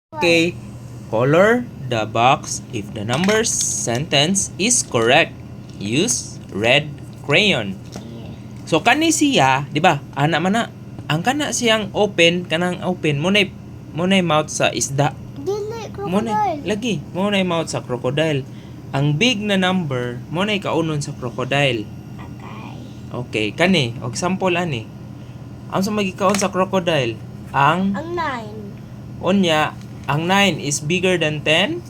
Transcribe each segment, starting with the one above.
Okay. Color the box if the number sentence is correct. Use red crayon. So kani siya, di ba? Ana man na. Ang kana siyang open, kanang open mo nay mouth sa isda. Dili, Mo nay crocodile. Lagi, mo nay mouth sa crocodile. Ang big na number mo nay kaunon sa crocodile. Okay. Okay, kani, og sample ani. Ang sa magikaon sa crocodile, ang Ang 9. unya, ang 9 is bigger than 10?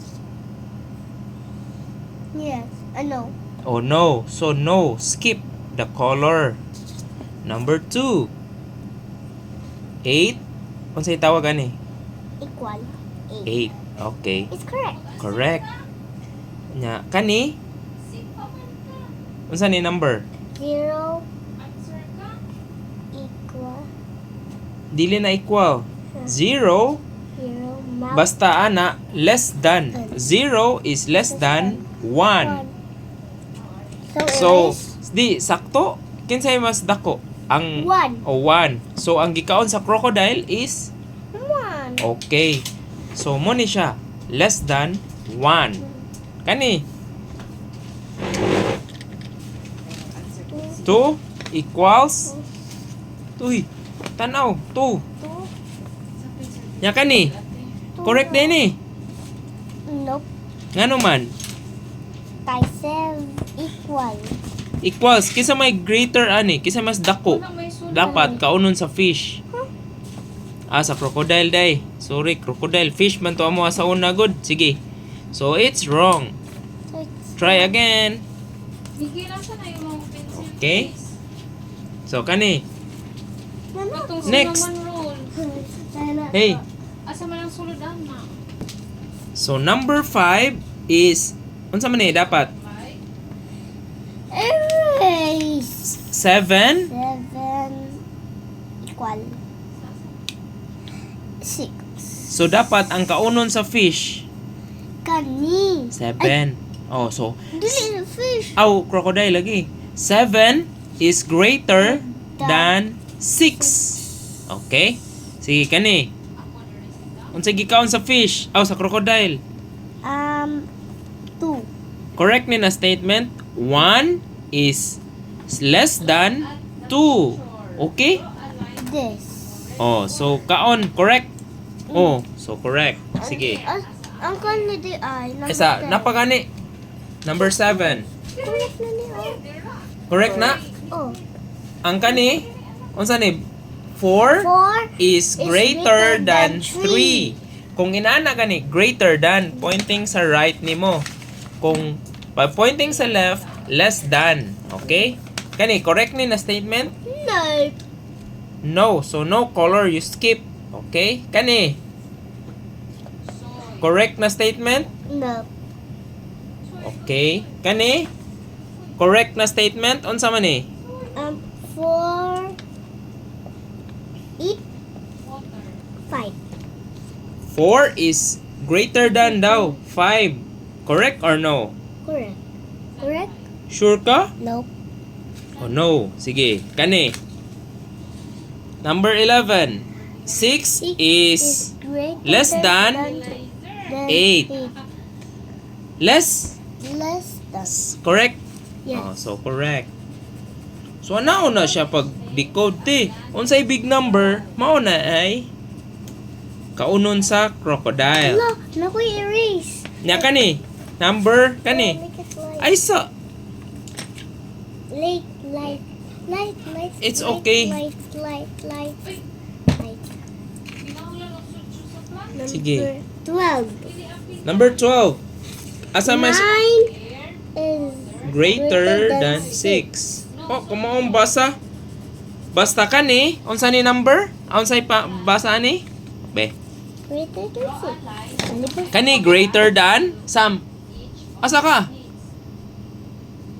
Yes. Ano? Oh no. So no, skip the color. Number 2. 8. Unsay tawag ani? Equal. 8. 8. Okay. It's correct. Correct. Nya kani? Unsa ni number? 0 equal. Dili na equal. 0. 0 mouth. Basta ana less than. 0 is less than 1. So, So, erase di sakto kinsay mas dako? Ang 1. O 1. So ang gikaon sa crocodile is 1. Okay. So mo ni siya less than 1. Kani 2 equals. Uy, tanaw 2. 2. Nya kani correct din ni. Nope. Ngano man? Kay 7 equal. Equals kinsa may greater ani? Kinsa mas dako? Dapat kaunon sa fish. Ah, sa crocodile day. Sorry, crocodile. Fish man to amo sa una good. Sige. So it's wrong. So it's Try again. Bigyan lang siya na yung mga pencil Okay. case. So kani. Mama. Itong Next. cinnamon roll. Hey. Asa man ang sulod ama? So number 5 is unsa man ni dapat? Erase. 7 7 equal 6. So dapat ang kaunon sa fish Kani. 7. Oh, so Dili na fish. aw, crocodile lagi. 7 is greater than 6. Okay? Sige kani. Unsa gikaon sa fish? Aw, sa crocodile. 2. Correct ni na statement. 1 is less than 2. Okay? This. Oh, so kaon correct. Oh, so correct. Sige. Ang kani di ay number Isa, 10. napagani. Number 7. Correct na ni oh. Correct na? Oh. Ang kani, unsa ni? 4 4 is is greater than three. 3. Kung inana gani, greater than, pointing sa right nimo. Kung pa pointing sa left, less than. Okay? Kani, correct ni na statement? No. No. So, no color, you skip. Okay? Kani, correct na statement? No. Okay. Kani, correct na statement? Unsa man ni? 4 8 5. 4 is greater than daw 5. Correct or no? Correct. Correct? Sure ka? No. Oh no. Sige. Kani. Number 11. 6 Six is greater less than than 8. 8. Less? Less than. Correct? Yes. Oh, so correct. So ano na siya pag decode ti? Unsay big number, mao na ay kaunon sa crocodile. No, naku erase. Nya kani, number kani. Make it light. Ay sa Light, light, light, light. It's light, okay. Light, light, light, light. Number Sige. 12. Number 12. Asa man 9 is greater than 6. Oh, kumaong basa. Basta kani, unsa ni number? Unsay pa basa ani? Be. Greater than 6. Ano ba? Kani greater than Sam. Asa ka?